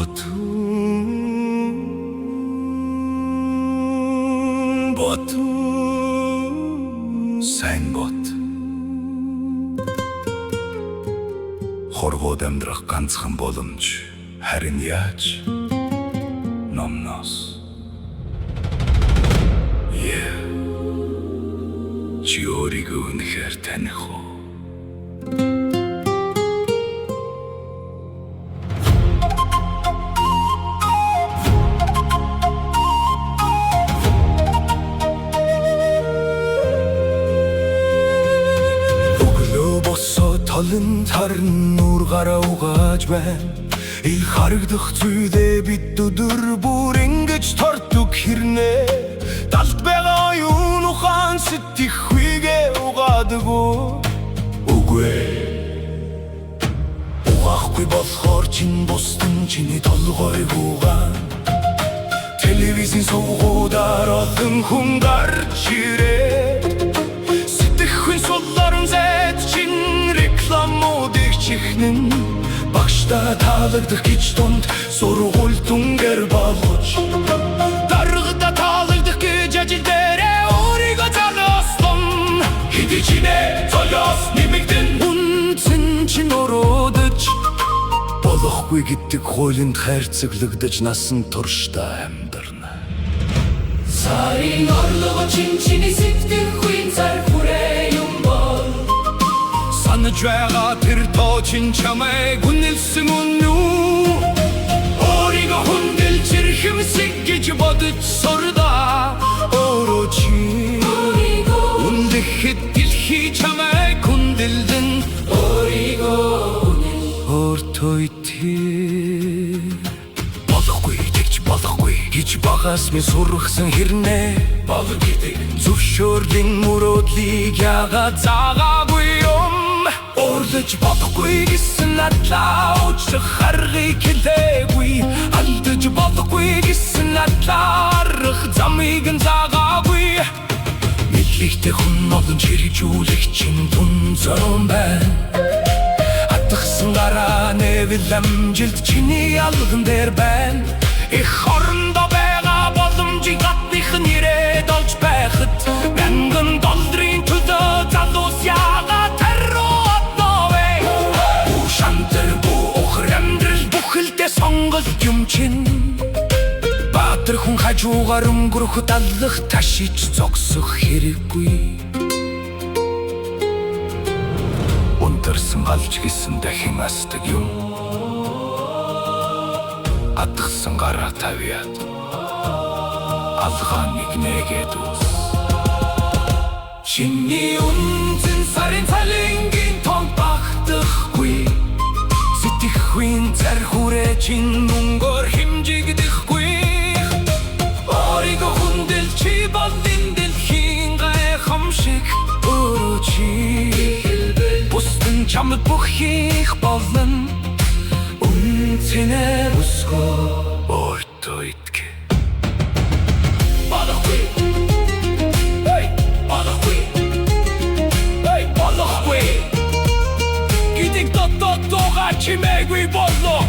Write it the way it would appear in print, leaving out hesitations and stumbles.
Бот. Бот. Сайн бот. Хорвоод амьдрах ганцхан боломж. Харин яаж? Номноос. Yeah. Чи өөрийгөө үнэхээр таних уу? Өглөө босоод толон тарн нүүр гараа угааж байна. Их харагдах зүйлээ бид өдөр бүр ингэж тордог хэрнээ. Далд байгаа оюун ухаан сэтгэхүйгээ угаадаг уу? Үгүй ээ. Угаахгүй болохоор чин бусдын чиний толгойг угаана. Телевизийн сувгуудаар олон хүн гарч ирээд сэтгэхүйн сул орон зайд чин рекламуудыг чихнэн, багшдаа таалагдах гэж дунд сургууль дүнгээр болгож, даргада таалагдах гэж ажил дээрээ өөрийгөө золиослон, хэдий чинээ золиос нэмэгдэн, үнэ нь чинь өрөөдөж болохгүй гэдэг хуулинд хайрцаглагдаж насан туршдаа амьдарна. Сарын орлого чинь чиний сэтгэхүйн цар хүрээ юм бол. Санаж байгаа тэр тоо чинь чамайг үнэлсэн үнэ үү? Өөрийгөө хүндэлж эрхэмсэг гэж бодож сурдаа. Өөрөө чи Өөрийгөө үнэлэхэд дэлхий чамайг хүндэлнэ. Өөрийгөө үнэл. Өөртөө итгэл. Болохгүй, тэгж болохгүй гэж багаас минь сургасан хэрнээ. Болно гэдэг зөвшөөрлийн мөрөөдлийг яагаад заагаагүй юм? Уурлаж болохгүй гэсэн надлаа уучлах аргыг хэлээгүй. Алдаж болохгүй гэсэн надлаа арга замыг нь заагаагүй. Мэдлэгтэй хүн олон хэрэгжүүлэх чинь түн зөрөн байна. Атгасан гараа нээвэл амжилт чиний алган дээр байна. Эх орондоо байгаа боломжийг гадных нь ирээд олж байхад мянган долларын төлөө залуус яагаад тэр рүү одно вэ? Бүү шантар, бүү ухар, амьдрал бүхэлдээ сонголт юм чинь. Баатар хүн хажуугаар өнгөрөхөд аллах ташиж зогсох хэрэггүй. Унтарсан галч гэсэн дахин асдаг юм. Атгасан гараа тавиад алгаа нэг нээгээд үз. Чиний үнэ чинь сарын цалингийн тоонд багтахгүй. Сэтгэхүйн цар хүрээ чинь мөнгөөр хэмжигдэхгүй. Өөрийгөө хүндэл, чи бол энэ дэлхийн гайхамшиг. Өөрөө чи бусд нь чамд бүх хийх болно. Үнэ цэнээ бүсгүй, өөртөө итгэ. Болохгүй. Hey, болохгүй. Hey, болохгүй гэдэг дотооддоо чимээгүй боллоо.